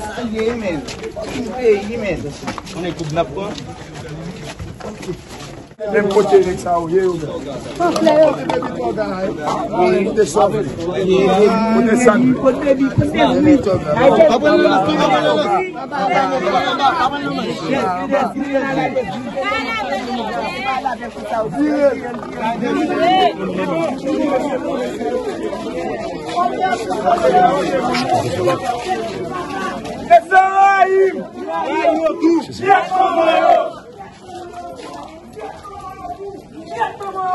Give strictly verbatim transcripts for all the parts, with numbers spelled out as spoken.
Sa l ye, men. Ki peyi, men. Konnen koub n ap pran. Menm kote nèg sa yo ye yo menm. Kote baby tòg la, eh? Kote sòf li? Kote san li? Kote baby, kote baby?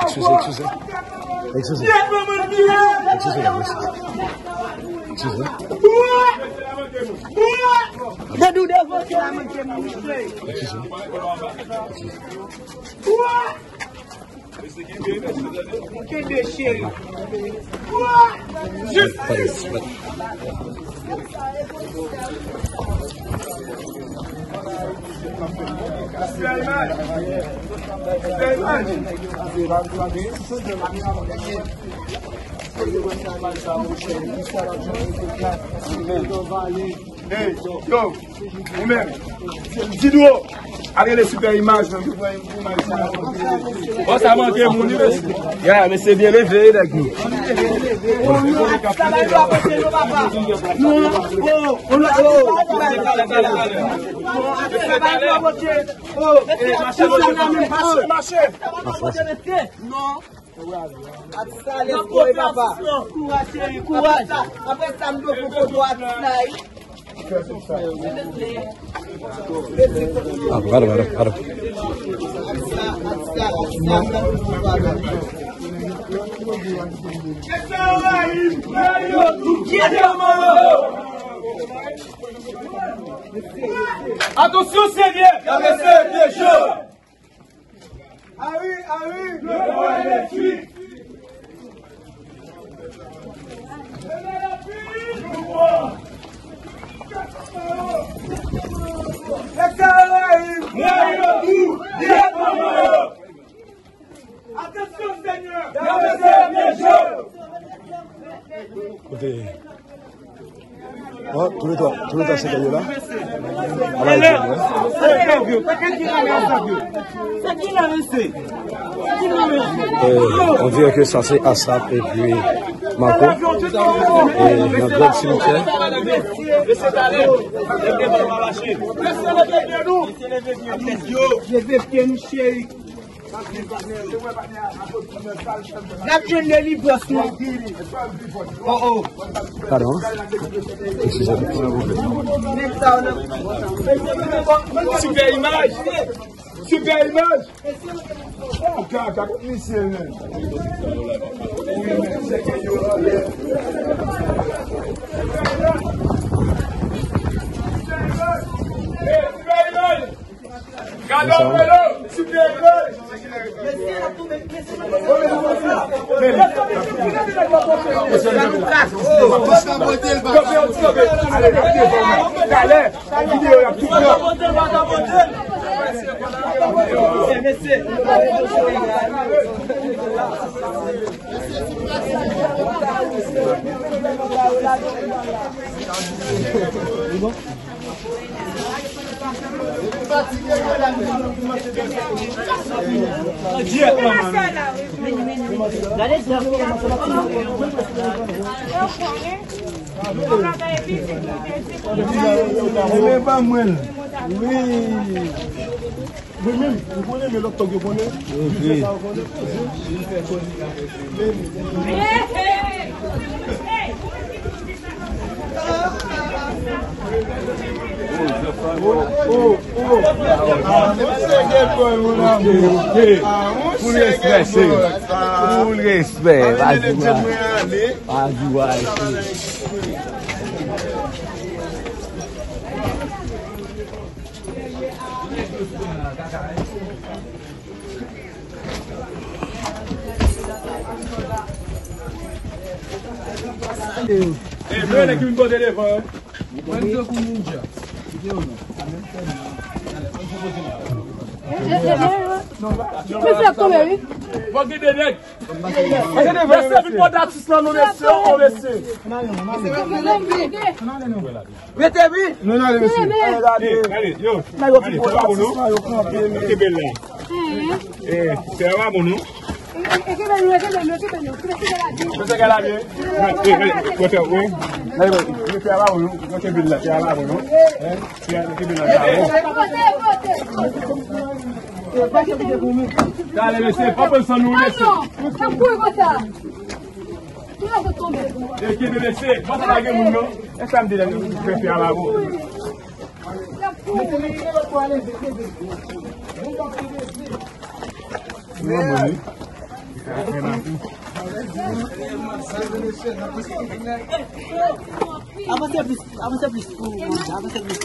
Excusez, excusez. Excusez. Excusez, excusez. Excusez. Excusez. Kenbe cheri. Jistis. Hey, yo, ou menm, Didro, al rele Super Imaj, non, yo pran imaj sa. Bon, sa manke moun, wi, mesye. Ya, mesye byen leve, nèg yo. Mache, mache, mache. Atis la, let's go, papa. Kouraj, cheri, kouraj. Apre sa, apre sa, m dwe pou foto atis la, wi. Ah, pardon, pardon, pardon. Atis la, atis la, atis la, m dwe pou foto atis la. Atansyon, serye! Attention, serye! Ari, Ari! Le roi est détruit! Atansyon, Senyè! Kote? Bon, tou le twa, tou le twa se yo la. Ala yo. Eh, on dirait que ça c'est Asap et puis Marco. Et dans le grand cimetière. N ap jwenn delivrans nou. Oh, oh. Pardon. Excusez-moi. Super Imaj. Super Imaj. Oh, kaka, kot misye, men. Super Imaj. Gade w, Melo, sou pye gòch. Talè, videyo y ap tou pran. Mwen menm, ou konnen, men lòt tòg yo konnen. Wi. Full respè, cheri. Full respè. Pa di w al. Pa di w al, cheri. E, mwen, nèg ki vin pote devan, hein. Mwen, mwen, mwen, mwen, mwen, mwen, mwen, Mesye ap tonbe, wi. Fòk gen de nèg. Mesye, vin pran datis lan, non, mesye, oh, mesye. Rete, wi. Nou ale, mesye. Ale, yo. Nèg yo fin pran datis lan, yo kanpe, men. Kenbe la. Eh, se pa bon, non? Mesye, gade la, byen. Eh, eh, eh, mesye, wi. Mesye, se pa bon, non? Kenbe la, se pa bon, non? Eh? Talè, mesye, pa pran san nou, mesye. E ki de mesye, pa sa gen moun, non? E sa m di la, nou fè fè a la bon. Avanse plis, avanse plis pou, avanse plis.